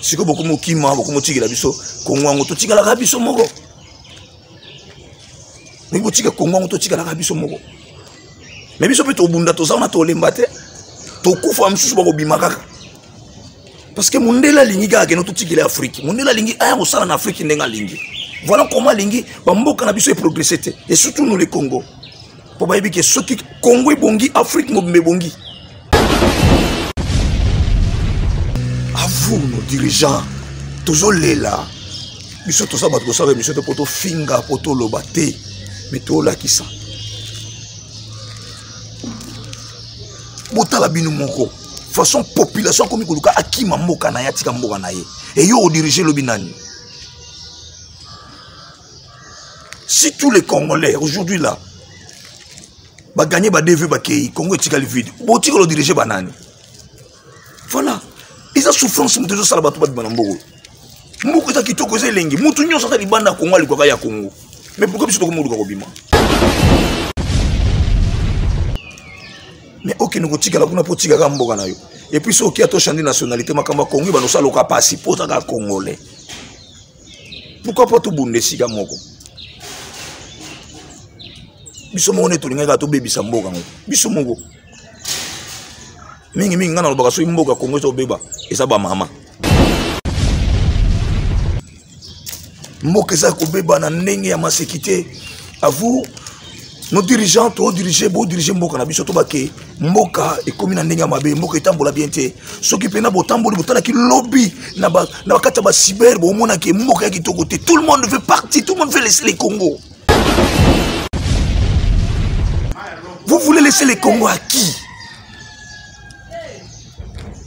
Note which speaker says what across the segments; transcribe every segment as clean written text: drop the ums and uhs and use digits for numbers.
Speaker 1: Sikoyo bokomi okima, bokomi otikela biso Kongo yango, totikalaka biso moko. Ndenge botika Kongo yango, totikalaka biso moko. Me biso mpe tobunda, toza wana, tolemba te, tokufa, mosusu bakobima kaka. Parce que mondele alingi kaka kende totikela Afrique. Mondele alingi aya kosala na Afrique ndenge alingi. Voilà comment alingi bamboka na biso eprogresse te. Et surtout nous les Congo. Po bayebi ke soki Congo ebongi, Afrique mobimba ebongi. À vous nos dirigeants, tozolela. Biso toza bato kosala émission te po tofinga, po toloba te, mais tolakisa. Botala bino moko façon population akomi koluka akima mboka na ye, atika mboka na ye. E yo odirige lobi nani? Si tous les Congolais aujourd'hui là ba gagner ba DV ba kei Congo etikali vide, botika lo diriger banani? Voilà, eza souffrance moto ezosala bato babima na mboko. Mboka eza kitoko, eza elengi, moto nyonso ata libanda ya Congo alikwaka ya Congo. Mais pourquoi biso tokomi koluka kobima? Mais okende kotikala kuna mpo otikaka mboka na yo. Et puis soki okia to changer nationalité, makambo ya Congo ebanda osala oka pasi mpo ozaka Congolais. Pourquoi pas tobunda esika moko? Biso moko nde tolingaka tobebisa mboka yango biso moko. Mingimingi ngai nalobaka soki mboka Congo ezobeba eza bamama. Mboka eza kobeba na ndenge ya maseki te. À vous nos dirigeants, todirige, bodirige mboka na biso, tobake mboka ekomi na ndenge ya mabe, mboka etambola bien te. Soki mpena botamboli, botalaki lobi na bakati ya bacyber, bomonaki mboka ya kitoko te. Tout le monde veut partir, tout le monde veut laisser le Congo. Vous voulez laisser le Congo à qui?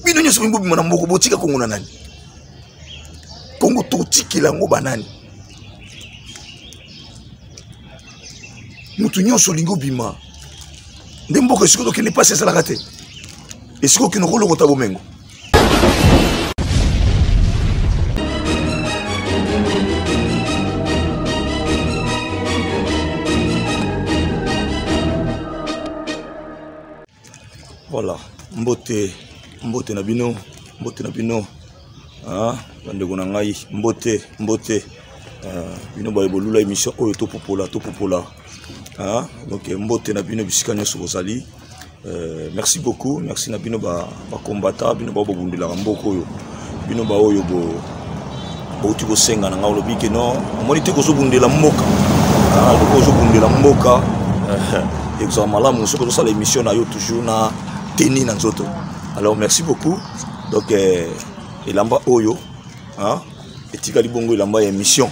Speaker 1: Bino nyonso bolingi bobima na mboka, botika Congo na nani? Congo totikela yango banani? Moto nyonso olingi obima nde mboka esika tokende mpasi ezalaka te, esika okende kolokota bomengo. Voilà, mbote, mbote na bino, mbote na bino. Ah, bandeko na ngai, mbote, mbote. Bino baye bolula émission oyo topopola, topopola. Ah, donc mbote na bino bisika nyonso bozali. Merci beaucoup, merci na bino ba combattant, bino ba bobundelaka mboka oyo. Bino ba oyo bo bouti kosenga na ngai, olobi ke non, omoni te kozobundela mboka. Ah, loko ozobundela mboka, ekozala malamu soki ozosala émission na yo toujours na teni na nzoto. Alors merci beaucoup. Donc elamba oyo, hein, etikali bongo elamba ya émission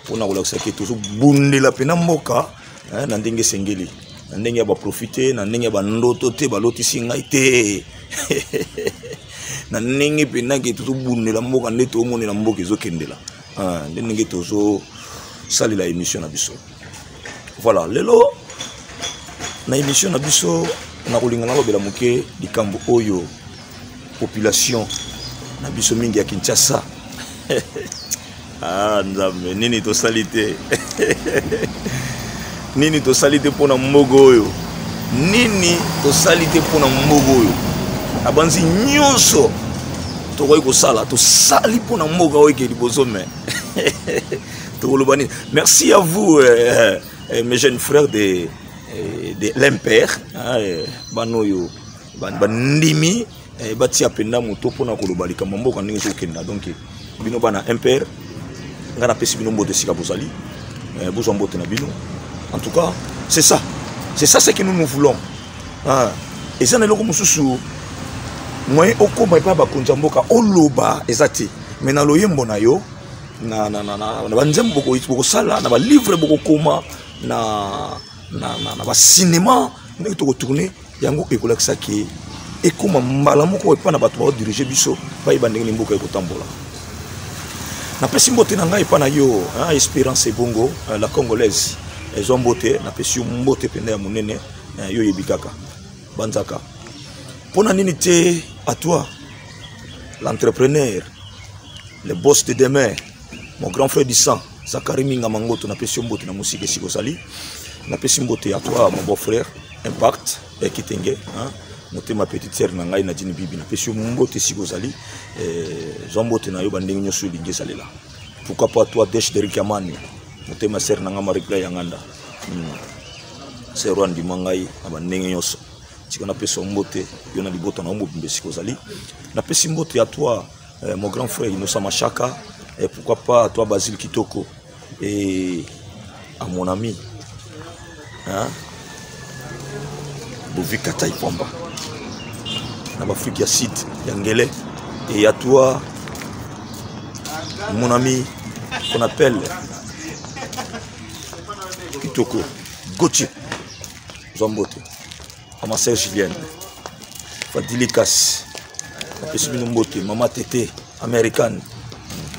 Speaker 1: mpona kolakisa ke tozobundela mpena mboka, hein, na ndenge esengeli, na ndenge ya baprofite, na ndenge ya bandoto te balotisi ngai te. Na ndenge mpena ke tozobundela mboka nde tomonela mboka ezokendela, hein, nde ndenge tozosalela émission na biso. Voilà, lelo na émission na biso nakolinga nalobela moke likambo oyo population na biso mingi ya Kinshasa. Ah, Nzambe, nini tosali te? Nini tosali te mpona mboka oyo? Nini tosali te mpona mboka oyo? Abanzi nyonso tokoki kosala, tosali mpona mboka oyo eke liboso, mais tokoloba nini? Merci à vous, mes jeunes frères de l'impère, hein, banoyo bandimi batia mpenza moto mpona koloba likambo mboka ndenge ezokenda. Donc bino bana impère, ngai napesi bino mbote esika bozali, bozwa mbote na bino. En tout cas, c'est ça, c'est ça ce que nous nous voulons. Ah, eza na eloko mosusu moyen okoma epai bakonzi ya mboka oloba eza te, mais na loyembo na yo, na banzembo bokosala, na balivre bokokoma, na bacinema ndenge tokotourne yango, ekolakisa ke ekoma mbala moko epai na bato baodirige biso, bayeba ndenge nini mboka ekotambola. Napesi mbote na ngai epai na yo, hein, Espérance Ebongo, la Congolaise, ezwa mbote, napesi yo mbote mpenza ya monene, yo oyebi kaka banzaka mpona nini te. À toi l'entrepreneur, le boss de demain, mon grand frère du sang, Zakari Minga Mangoto, napesi yo mbote na mosika esika ozali. Napesi mbote à toi mon beau frère Impact Kitenge, hein. Motema petite sœur na ngai Nadine Bibi, napesi yo mbote esika ozali. Eh, zwa mbote na yo bandenge nyonso olingi ezalela. Pourquoi pas toi Desh Derrick Amani, motema sœur na ngai Marie-Claire Yanganda. Sœur oyo andima ngai na bandenge nyonso. Tika napesa yo mbote yo na libota na yo mobimba esika ozali. Napesi mbote ya toi mon grand frère Innocent Machaka, et pourquoi pas toi Basile Kitoko et à mon ami, hein, Bovi Kataï Pamba, na Afrique ya Sud ya Ngele, et à toi mon ami qu'on appelle Kitoko Gauthier Zambote, à ma sœur Julienne Fadili Kas, napesi bino mbote, mama Tete américaine,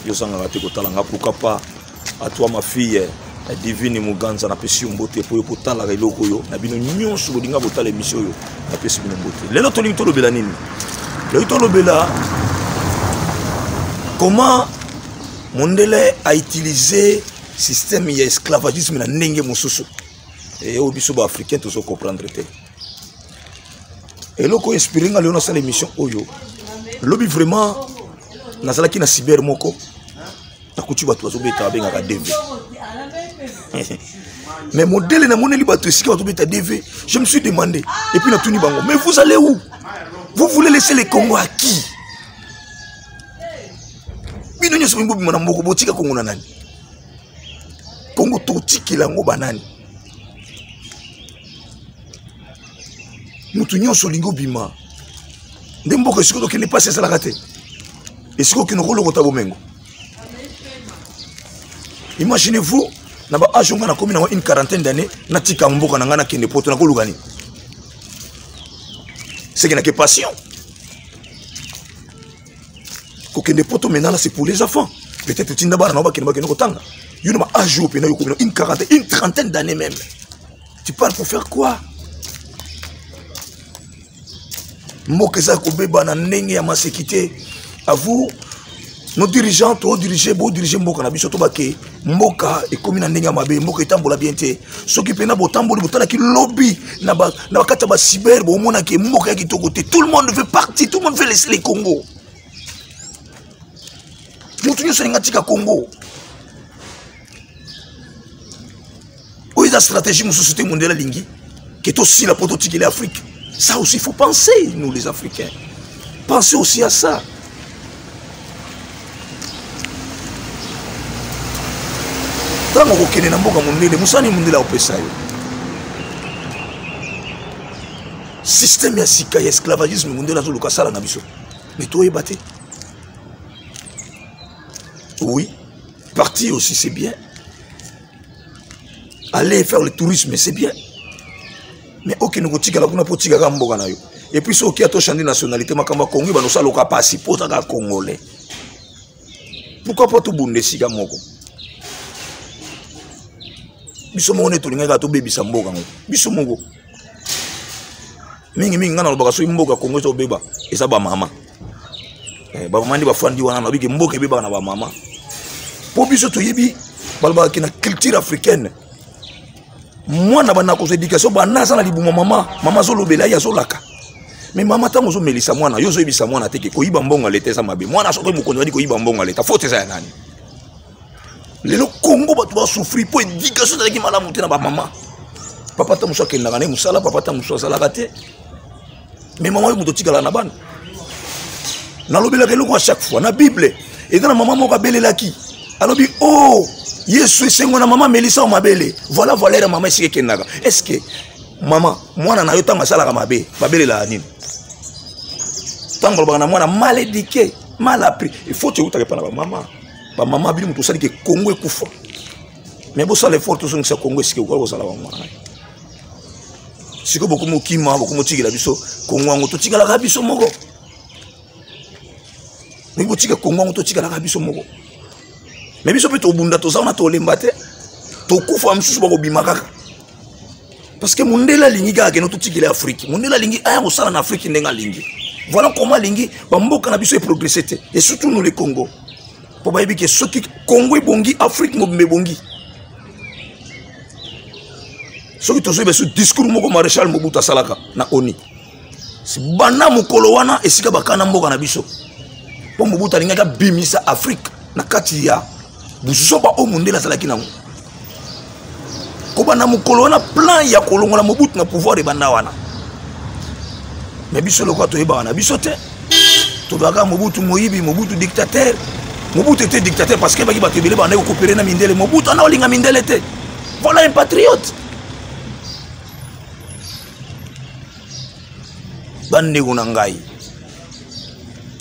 Speaker 1: yo ozangaka te kotala nga. Pourquoi pas à toi ma fille Divine Muganza, napesi yo mbote po yo kotalaka eloko oyo na bino nyonso bolinga botala émission oyo, napesi bino mbote. Lelo tolingi tolobela nini? Lelo tolobela comment mondele a utilisé système ya esclavagisme na ndenge mosusu oyo biso ba africain tozo comprendre te. Eloko inspiré nga lelo nasala émission oyo, lobi vraiment nazalaki na cyber moko, nakuti bato bazobeta babengaka DV. Mais modèle namoneli bato esika bazobeta DV, je me suis demandé et puis natuni bango, mais vous allez où? Vous voulez laisser le Congo à qui? Bino nyonso bolingi bobima na mboka, botika Congo na nani? Congo totikela yango banani? Moto nyonso olingi obima nde mboka esika tokende mpasi ezalaka te, esika okende kolokota bomengo. Imaginez-vous na ba âge nga nakomi nango une quarantaine d'années, natika mboka na ngai nakende poto, nakoluka nini? Seke nake passion kokende poto. Maintenant là c'est pour les enfants, peut-être tinda bana na bakende bakende kotanga. Yo na ba âge oyo mpena yokomi une quarantaine, une trentaine d'années même, tu parles pour faire quoi? Mboka eza kobeba na ndenge ya maseki te. À vous nos dirigeants, todirige, bodirige mboka na biso, tobake mboka ekomi na ndenge ya mabe, mboka etambola bien te. Soki mpena botamboli botalaki lobi na bakati ya bacyber, bomonaki mboka ya kitoko te. Tout le monde veut partir, tout le monde veut laisser le Congo. Moto nyonso alinga tika Congo. Oyo eza stratégie mosusu te, mondele alingi ke tosila mpo totikeli Afrique. Ça aussi, il faut penser, nous les Africains, pensez aussi à ça. Ntango okokende na mboka mondele, mosani mondele akopesa yo système ya sika ya esclavagisme. Mondele azoluka asala na biso, mais toyeba te. Oui, partir aussi c'est bien, aller faire le tourisme c'est bien, mais okende kotikala kuna mpo otikaka mboka na yo. Et puis soki oki ata ochange nationalité, makambo ya Congo ebanda osaloka pasi mpo ozaka congolais. Pourquoi pas tobunda esika moko biso moko nde tolingaki kaka tobebisa mboka yango biso moko? Mingimingi ngai nalobaka, soki mboka Congo eza kobeba, eza bamama. Bamama nde bafandi wana. Nabiki mboka ebebaka na bamama, mpo biso toyebi balobaka na culture africaine, mwana banda kozwa éducation banda aza na libumu mama, mama azolobela ye, azolaka. Mais mama, ntango ozomelisa mwana yo, ozoyebisa mwana te ke koyiba mbongo ya leta eza mabe. Mwana soki mokonzi badi koyiba mbongo ya leta, faute eza ya nani? Lelo Congo bato basouffrir mpo éducation ezalaki malamu te na bamama. Papa ta mosu akendaka na ye mosala, papa ta mosu azalaka te, mais mama oyo moto otikala na bana. Nalobelaka eloko à chaque fois, na Bible eza na mama moko abelelaki, alobi: o oh, Yesu, esengo na mama amelisa o mabele. Voilà valeur ya mama esika ekendaka. Est ce que mama, mwana na yo ntango asalaka mabe, babelelaka nini? Ntango balobaka na mwana mal éduqué, mal appris, il faut eutaka epa na bamama. Bamama, bino moto osaliki Kongo ekufa, mais bosala effort tozongisa Kongo esika ekoka kozala. Bamwana sikoyo bokomi okima, bokomi otikela biso Kongo yango, totikalaka biso moko. Ndenge botika Kongo yango, totikalaka biso moko. Mais biso mpe tobunda, toza wana, tolemba te, tokufa mosusu bakobima kaka, parce que mondele alingi kaka kende totikela Afrique. Mondele alingi aya kosala na Afrique ndenge alingi. Voilà comment alingi bamboka na biso eprogresse te, et surtout nous le Congo, mpo bayebi ke soki Congo ebongi, Afrique mobimba ebongi. Soki tozoyeba so discours moko maréchal Mobutu asalaka na ONU. Banda mokolo wana esika bakana mboka na biso, mpo Mobutu alingaki abimisa Afrique na kati ya buzoba oyo mondele azalaki nango. Kobanda mokolo wana, plan ya kolongola Mobutu na pouvoir ebanda wana. Me biso lokola toyebaka na biso te, tolobaka Mobutu moyibi, Mobutu dictateur. Mobutu était dictateur parce que baki bato ebele bandaki kokopere na mindele. Mobutu ana olinga mindele te. Voilà un patriote. Bandeko na ngai,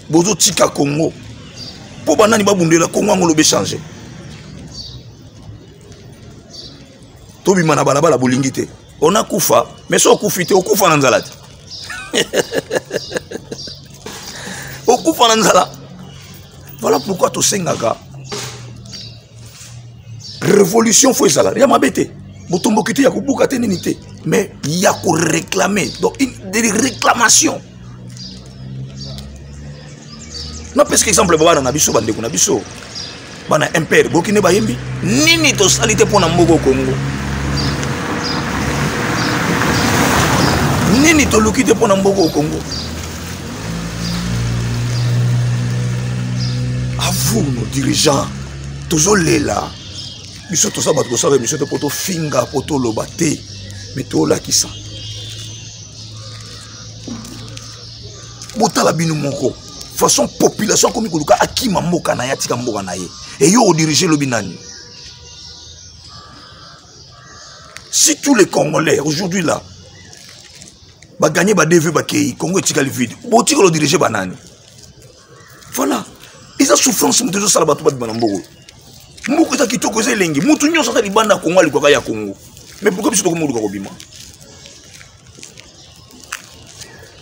Speaker 1: bozotika Congo mpo banani babundela Congo yango lobi change. Tobima na balabala, bolingi te, onakufa. Mais so okufi te, okufa na nzala te, okufa na nzala. Voilà pourquoi tosengaka révolution. Fo ezala ya mabe te, botomboki te, ya kobuka te, nini te, mais ya koréclamer. Donc une des réclamations, napesaka exemple, bana na biso, bandeko na biso, bana MPR, boki nde bayembi nini? Tosali te mpo na mboka Kongo nini? Toluki te mpo na mboka Kongo. À vous, nos dirigeants, tozolela. Biso toza bato, tosala émission te mpo tofinga, mpo toloba te, mais tolakisa. Botala bino moko façon population akomi koluka akima mboka na ye, atika mboka na ye. Eyo odirige lobi nani? Si tous les Congolais aujourd'hui là baganye, badv bakei, Congo etikali vide, botikala odirige banani? Voilà, eza souffrance moto ezosala bato babima na mboka. Mboka eza kitoko, eza elengi, motu nyonso ata libanda ya Congo alikwaka ya Congo. Mais pourquoi biso tokomi koluka kobima?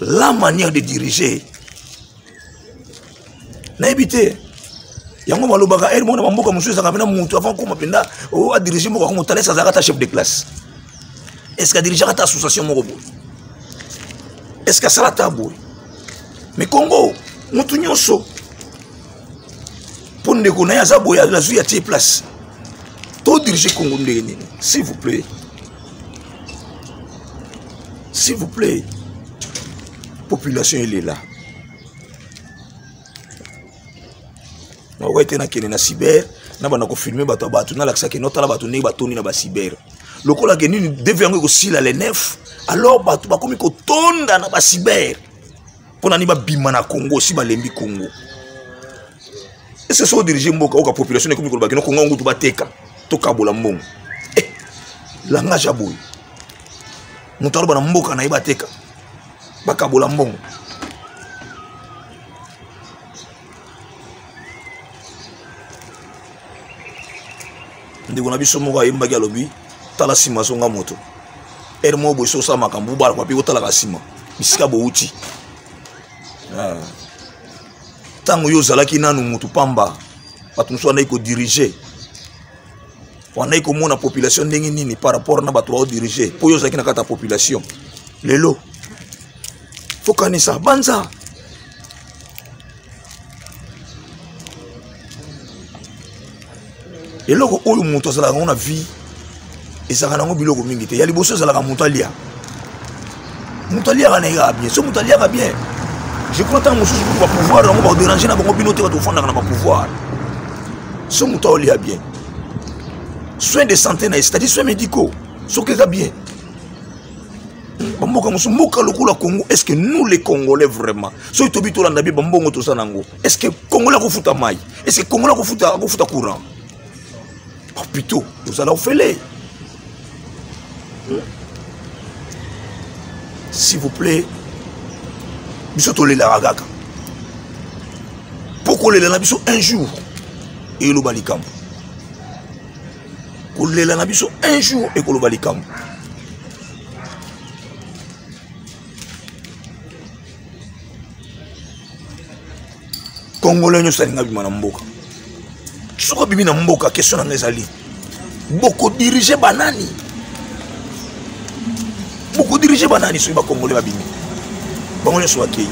Speaker 1: La manière de diriger, nayebi te. Yango balobaka ere moko na bamboka mosusu ezalaka mpena motu avant koma mpenza adirige mboka kongo, tala ese azalaka ata chef de classe, est ce que adirigeaka ata association moko boye, est ce que asala ata boye? Mais Congo, motu nyonso mpo ndeko na ye aza boye, azwi, atie place. Todirige Congo ndenge nini? S'il vous plaît, s'il vous plaît, population elela. Nakoki te nakende na cyber, nabanda kofilme bato ya bato, nalakisaki notala bato ndenge batondi na bacyber. Lokola ke nini, DV yango ekosila le 9, alors bato bakomi kotonda na bacyber. Mpo na nini babima na Congo? Si balembi Congo, ese so odirige mboka oka population ekomi koloba kino Congo ngutu bateka, tokabola mbongo. Eh, langage ya boye, moto aloba na mboka na ye bateka, bakabola mbongo. Ndeko na biso moko ayembaki, alobi: "Tala nsima, zonga moto." Ere moko boye, so osala makambo, obala papi, otalaka nsima bisika bouti. Ntango yo ozalaki nanu motu pamba, bato mosusu bandaki kodirige, bandaki komona population ndenge nini par rapport na bato baodirige? Mpo yo ozalaki na kati ya population. Lelo fokanisa banza. Eloko oyo moto azalaka yango na vie, ezalaka nango biloko mingi te. Ya liboso ezalaka moto alia. Moto aliaka na ye kaka bien. So moto aliaka bien, je crois ntango mosusu kutu bapouvoir yango bakoderange na bango bino te, bato kofandaka na bapouvoir. So moto aolia bien, soin de santé na ye, c'est-à-dire soin médicaux, soki eza bien. Bamboka mosusu, mboka lokola Congo, est ce que nous les Congolais vraiment, soki tobi tolanda bie bambongo toza nango, est ce que Congolais akofuta mai? Est ce que Congolais akofuta courant? Hôpitaux tozala ofele. S'il vous plaît, biso tolelaka kaka mpo kolela na biso un jour eloba likambo. Kolela na biso un jour ekoloba likambo. Congolais nyonso alinga bima na mboka. Soki obimi na mboka, question na ngai ezali: bokodirige banani? Bokodirige banani soki bakongole babimi, bango nyonso bakei?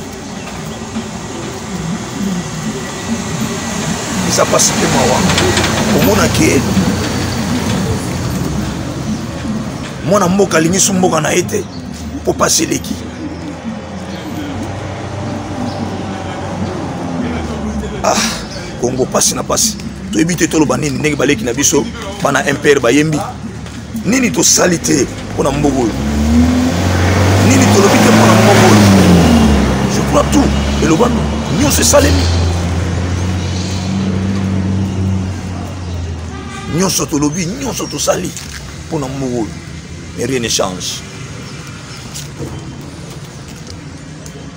Speaker 1: Eza mpasi mpe mawa komona ke mwana mboka alingi so mboka na ye te mpo mpasi eleki. Ah, Congo pasi na pasi. Toyebi te toloba nini ndenge baleki na biso bana MPR bayembi. Nini tosali te mpo na mboka oyo? Nini tolobi te mpo na mboka oyo? Je crois tout elobami nyonso esalemi. Nyonso tolobi, nyonso tosali mpo na mboka oyo. Mais rien ne change.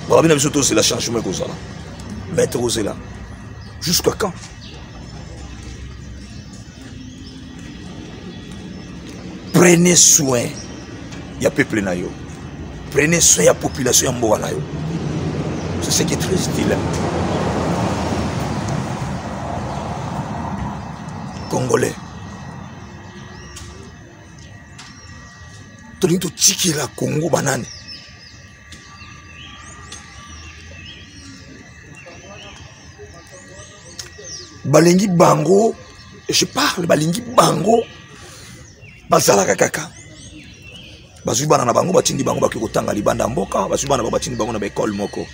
Speaker 1: Balobi na biso tozela changement ekozala. Mais tokozela jusqu'à quand? Prenez soin ya peuple na yo. Prenez soin ya population ya mboka na yo. C'est ce qui est très utile. Congolais, tolingi totikela Congo banani? Balingi bango, je parle, balingi bango bazalaka kaka bazwi bana na bango batindi bango bake kotanga libanda ya mboka, bazwi bana bango batindi bango na baekole moko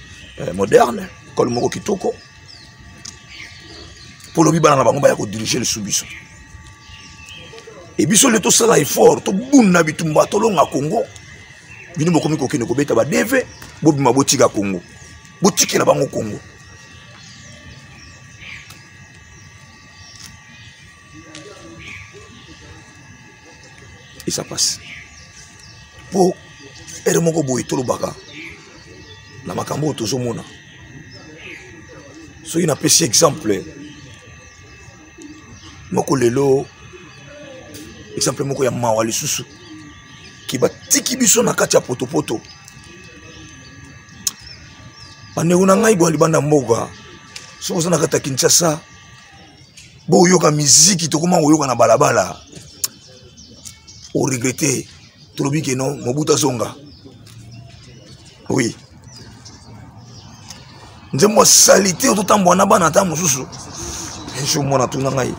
Speaker 1: moderne, ekole moko kitoko, mpo lobi bana na bango baya kodirige lisusu biso. E biso nde tosala effort, tobunda bitumba, tolonga Congo. Bino bokomi kokende kobeta ba DV, bobima botika Congo, botikela bango Congo. Et ça passe. Po ere moko boye tolobaka na makambo oyo tozomona. Soki napesi exemple moko lelo, exemple moko ya mawa lisusu ki batiki biso na kati ya potopoto. Bandeko na ngai bwa libanda mboka, soki oza na kati ya Kinshasa, boyoka miziki tokoma koyoka na balabala, oregrete. Tolobi ke non, Mobutu azonga. Oui, nzembo ya salite oyo totambwa na bana ata mosusu. Un jour mwana atuna ngai,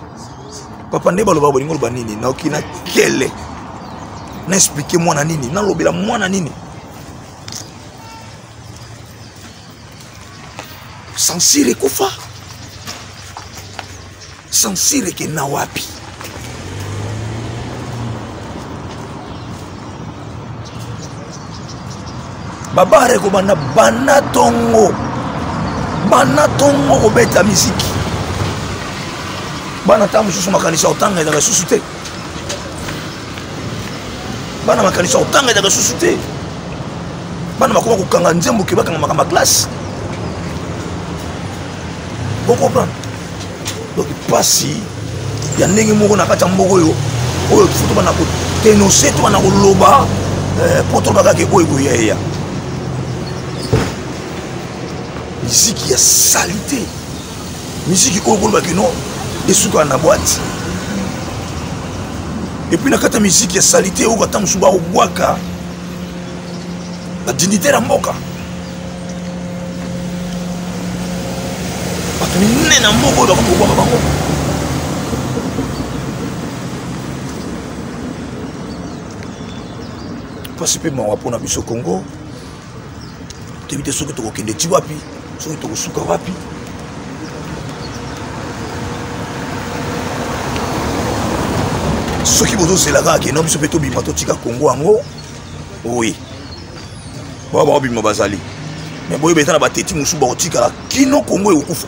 Speaker 1: papa nde baloba bolingo loba nini? Naoki na kele na explike mwana nini, nalobela mwana nini? Sansire ekufa, sansire ekenda wapi? Babare ekobanda banda tongo, banda tongo kobeta miziki. Bana ntango mosusu makanisi ya kotanga ezalaka lisusu te. Bana makanisi ya kotanga ezalaka lisusu te. Bana bakoma kokanga nzembo ke bakanga makambo ya classe. Bocomprendre? Donc pasi ya ndenge moko na kati ya mboka oyo, oyo fo tobanda kodenonse, tobanda koloba mpo toloba kaka oyo ekoyaya. Miziki ya salite, miziki oyo koloba kino esukaka na boîte. Et puis na kati ya miziki ya salite oyo ata mosusu bakobwaka badignitaire ya mboka, bato minene na mboka oyo bakomi kobwaka bango. Mpasi mpe mawa mpona biso Congo. Toyebi te soki tokokende ti wapi, soki tokosuka wapi. Soki bozozela kaka keno biso mpe tobima totika Congo yango, oui, bao bakobima bazali, mais boyeba eza na bateti mosusu bakotikala kino Congo ekokufa.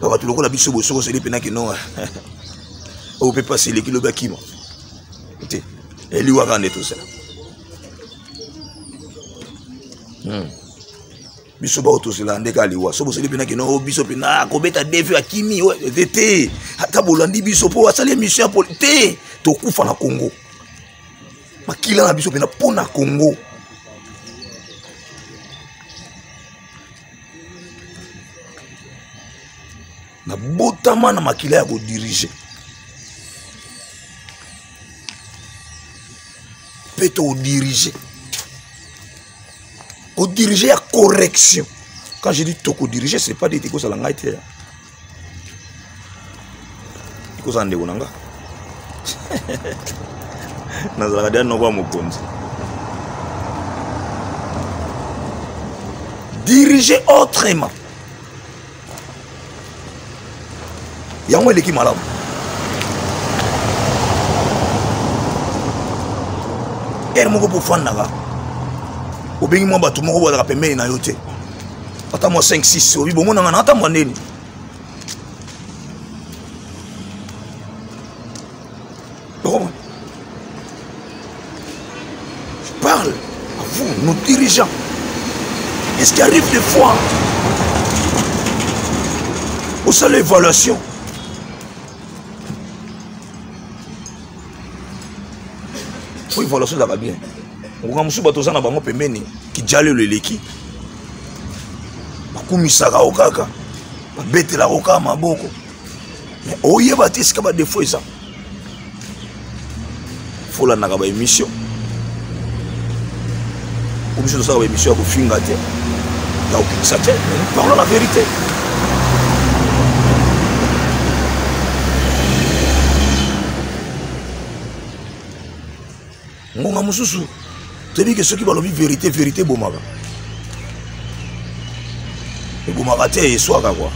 Speaker 1: Bato lokola biso boye soki ozeli mpena kino oyo mpe mpasi eleki lobi akima te, eliwaka nde tozela. Biso bao tozela nde kaka liwa. So bozali mpena kino biso mpena kobeta DV akimi te te, ata bolandi biso mpo asali émission ya te, tokufa na Congo. Makila na biso mpena mpo na Congo. Nabotama na makila ya kodirige mpe tokodirige, kodirige ya correction. Quand je dis tokodirige, c'est pas dire ekozala ngai te, ekozala ndeko na nga. Nazalaka deya noko ya mokonzi. Diriger autrement. Yango eleki malamu. Ere moko mpo ofandaka obengi mwa bato moko bazalaka pembeni na yo te, ata mwa 5 6 obi bomonanga na ata mwa ndeni. Je parle à vous, nos dirigeants. Est-ce qu'il arrive des fois osala évaluation? Po évaluation ezalaka bien. Ngonga mosusu bato oza na bango pembeni, kijalelo eleki, bakumisaka yo kaka, babetelaka yo kaka maboko, mais oyeba te esika badefo eza. Folandaka baémission po biso tosalaka baémission ya kofinga te, ya kokitisa te, mais nous parlons la vérité. Ngonga mosusu toyebi ke soki balobi vérité, vérité ebomaka, ebomaka te, eswaka kua.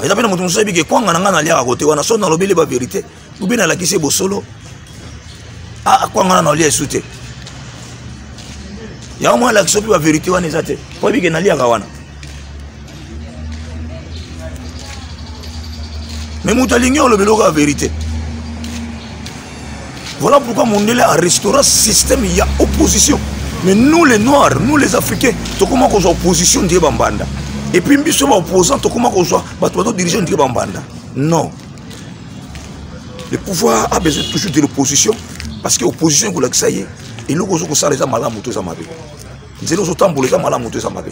Speaker 1: Eza mpe na moto mosusu ayebi ke kwanga na ngai naliaka kote wana, so nalobeli ba vérité ube nalakisi bosolo, akwanga na nalia esu te. Yango mwa alakisi mpe ba vérité wana eza te, po ayebi ke naliaka wana. Mais moto alingi olobela oka vérité. Voilà pourquoi mondele a restauré système ya opposition. Mais nous les noirs, nous les africains, tokoma kozwa opposition ndie bambanda, et puis biso ba opposant tokoma kozwa bato bato diriger ndie bambanda. Non, le pouvoir a besoin toujours de l'opposition, parce que opposition ekolakisa ye eloko ozo kosala eza malamu to eza mabe, nzela ozotambola eza malamu to eza mabe.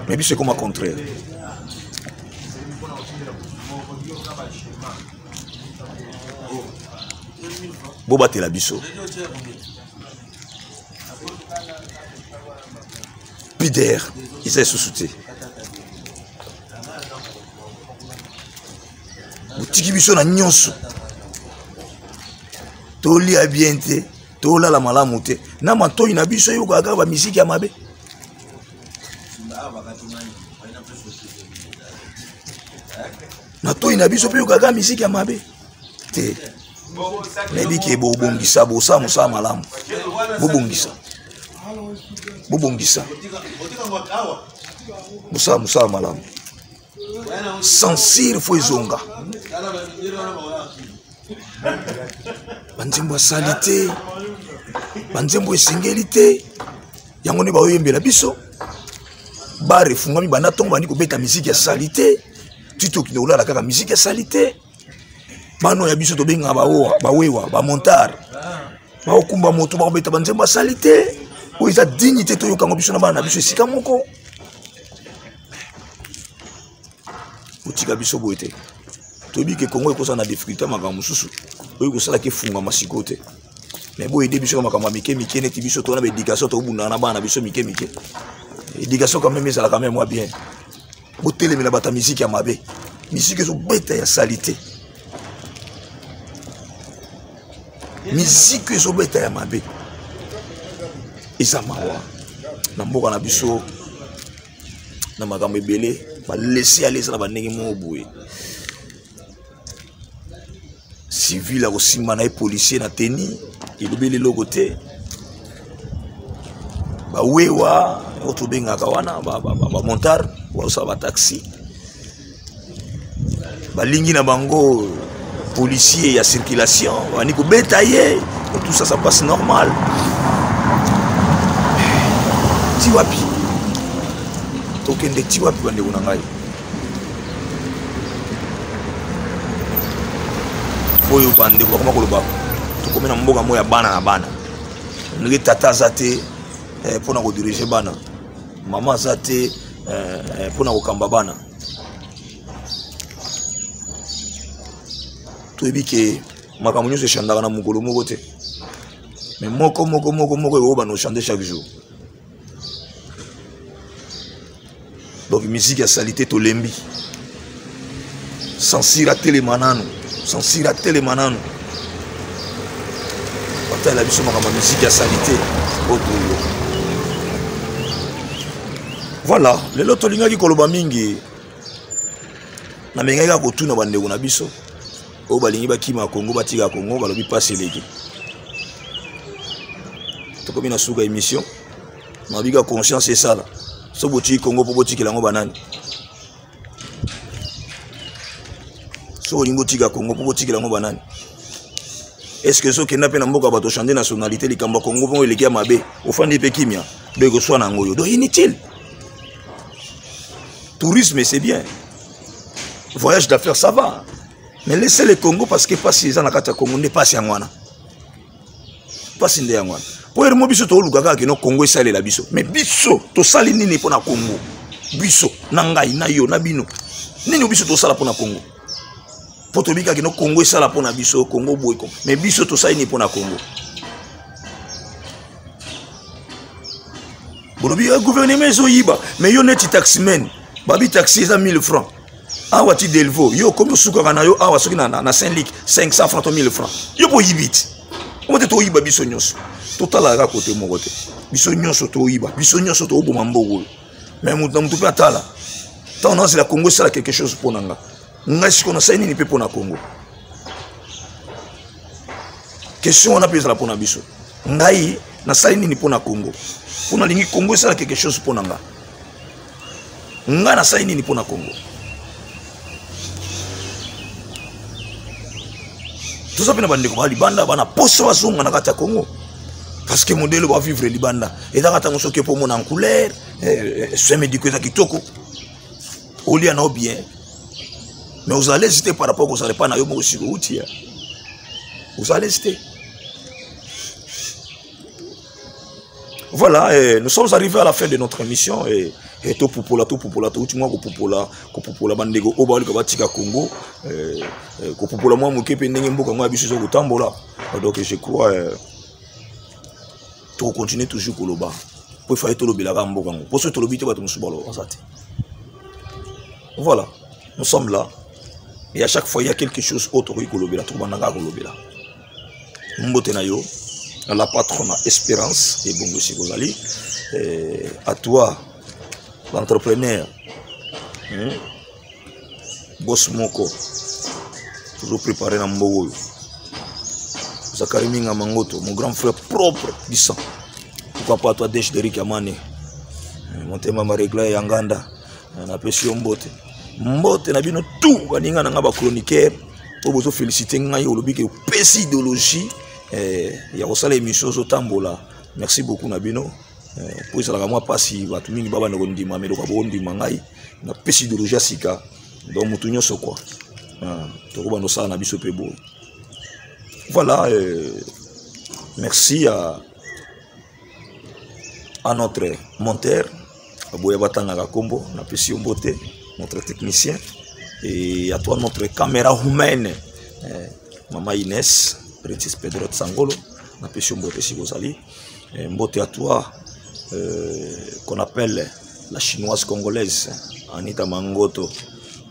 Speaker 1: Mais biso ekoma contraire. Bobatela biso pider eza lisusu te, botiki biso na nyonso, tolia bien te, tolala malamu te, na matoi na biso eyokaka kaka bamiziki ya mabe. Matoi na biso mpe eyokaka miziki ya mabe te. Nayebi ke bobongisa, bosala mosala malamu, bobongisa, bobongisa, bosala mosala malamu. Censure fo ezonga. Banzembo asali te, banzembo esengeli te, yango nde baoyembela biso. Bar efungwami banda ntongo, bandi kobeta miziki ya sali te, ti tokende kolala kaka miziki ya sali te. Bano ya biso tobengaka baowa, bawewa, bamontare, baokumba moto, bakobeta banzembo asali te. Oyo eza dignité toyokango biso na bana na biso esika moko. Otika biso boye te. Toyebi ke Kongo ekozala na difficulté, makambo mosusu oyo kosalaka efungwama sikoyo te, mais boyede biso na makambo ya mike mike, neti biso tona baéducation, tobundaka na bana na biso mike mike. Éducation quand même ezalaka même mwa bien. Botelemela bato ya miziki ya mabe, miziki ezobeta ya sali te, miziki ezobeta ya mabe, eza mawa na mboka na biso. Na makambo ebele balesi ale, eza na bandenge moko boye, civil akosimba na ye policier na teni, elobeli eloko te. Bawewa oyo tobengaka wana bamontard, bazosala bataxi, balingi na bango policier ya circulation, bandi kobeta ye. Tout ça, ça passe normal. Ti wapi tokende? Ti wapi, bandeko na ngai? Oyo bandeko bakoma koloba, tokomi na mboka moko ya bana na bana, ndenge tata aza te mpona kodiriger bana, mama aza te mpona kokamba bana. Toyebi ke makambo nyonso echandaka na mokolo moko te, mais moko moko moko moko ekoki bana ochanger chaque jour. Donc musique ya salité tolembi. Censure atelema nanu, censure atelema nanu, batalela biso makambo ya musique ya salité oyo toyoka. Voilà, lelo tolingaki koloba mingi, namengaki kaka kotuna bandeko na biso oyo balingi bakima Congo, batika Congo, balobi mpasi eleki. Tokomi na suka émission, nabika conscience esala so botiki Congo mpo botikela yango banani? So olingi botika Congo mpo botikela yango banani? Est ce que soki okenda mpe na mboka bato change nationalité, likambo ya Congo mpo eleki ya mabe, ofandi mpe kimia, donc ekoswana yango oyo? Donc inutile. Tourisme, c'est bien, voyage d'affaires, ça va, mais laissez le Congo, parce que pasi eza na kati ya Congo. Nde pasi yango wana, pasi nde yango wana. Mpo eremo biso toluka kaka kino Congo esalela biso, mais biso tosali nini mpo na Congo? Biso na ngai na yo na bino, nini biso tosala mpo na Congo? Mpo toyebi kaka kino Congo esala mpo na biso, Congo boye, mais biso tosali nini mpo na Congo? Bolobi gouvernement ezoyiba, mais yo neti taximan, babi taxi eza 1000 francs awa ti Delvo, yo okomi osukaka na yo awa soki na Saint Luc 500 francs to 1000 francs, yo mpo oyibi ti omo te. Toyiba biso nyonso, totalaka kaka kote moko te. Biso nyonso toyiba, biso nyonso tooboma mboka oyo, mais moto na moto mpe atala ntango nazela Congo esala quelque chose mpo na nga. Ngai sikoyo nasali nini mpe mpo na Congo? Question wana mpe ezala mpo na biso. Ngai nasali nini mpo na Congo? Mpo nalingi Congo esala quelque chose mpo na nga. Ngai nasali nini mpo na Congo? Toza mpe na bandeko ba libanda, bana poso bazonga na kati ya Congo, parce que modèle bavivre libanda ezaka ntango soki mpo omona en couleur, soin médicaux eza kitoko, olia nao bien, mais oza l'aise te par rapport kozala epai na yo moko. Siko outi ya oza l'aise te. Voilà, et nous sommes arrivés à la fin de notre émission et topupola, topupola, touti mwa kopupola, kopupola bandeko oyo baluka batika Congo, kopupola mwa moke mpe ndenge mboka yango ya biso eza kotambola. Donc je crois tokocontinue toujours koloba, mpo efale tolobelaka mboka yango, mpo soki tolobi te, bato mosusu baloba baza te. Voilà, nous sommes là et à chaque fois il y a quelque chose oyo tokoki kolobela, tokobandaka kolobela. Mbote na yo, la patronne Espérance Ebongo, esika ozali. À toi l'entrepreneur, Boss moko tozoprépare na mboka oyo, Zakari Minga Mangoto, mon grand frère propre du sang. Pourquoi pas toi, Desh Derik Amane, motema maregla ya nganda, napesi yo mbote. Mbote na bino tout baninga na nga bachroniqueur oyo bozofélicité ngai, olobi ke opesi idéologie ya kosala émission ozotambola. Merci beaucoup na bino, mpo ezalaka mwa mpasi, bato mingi babanda kondima meloka bokondima ngai napesi idéologie ya sika. Donc motu nyonso kua tokobanda osala na biso mpe boye. Voilà, merci à notre monteur aboya batangaka kombo, napesi yo mbote, notre technicien, et à toi notre caméra humaine, mama Inès Princess Pedro Tsangolo, napesi yo mbote esika ozali. Mbote à toi qu'on appelle la chinoise congolaise, Anita Mangoto,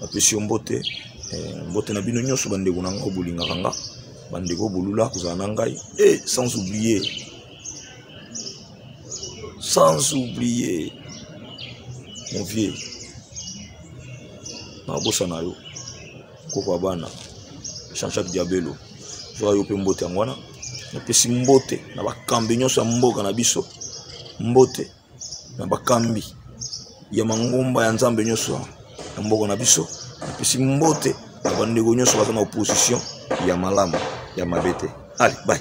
Speaker 1: napesi yo mbote. Mbote na bino nyonso bandeko na ngai bolingaka nga, bandeko bolula kozala na ngai, et sans oublier mon vieux, nabosana yo, koko ya bana, Jean-Jacques Diabelo, zwa yo mpe mbote yango wana. Napesi mbote na bakambi nyonso ya mboka na biso, mbote na bakambi ya mangomba ya Nzambe nyonso ya mboka na biso, napesi mbote na bandeko nyonso baza na opposition ya malamu, ya mabe te. Allez, bye.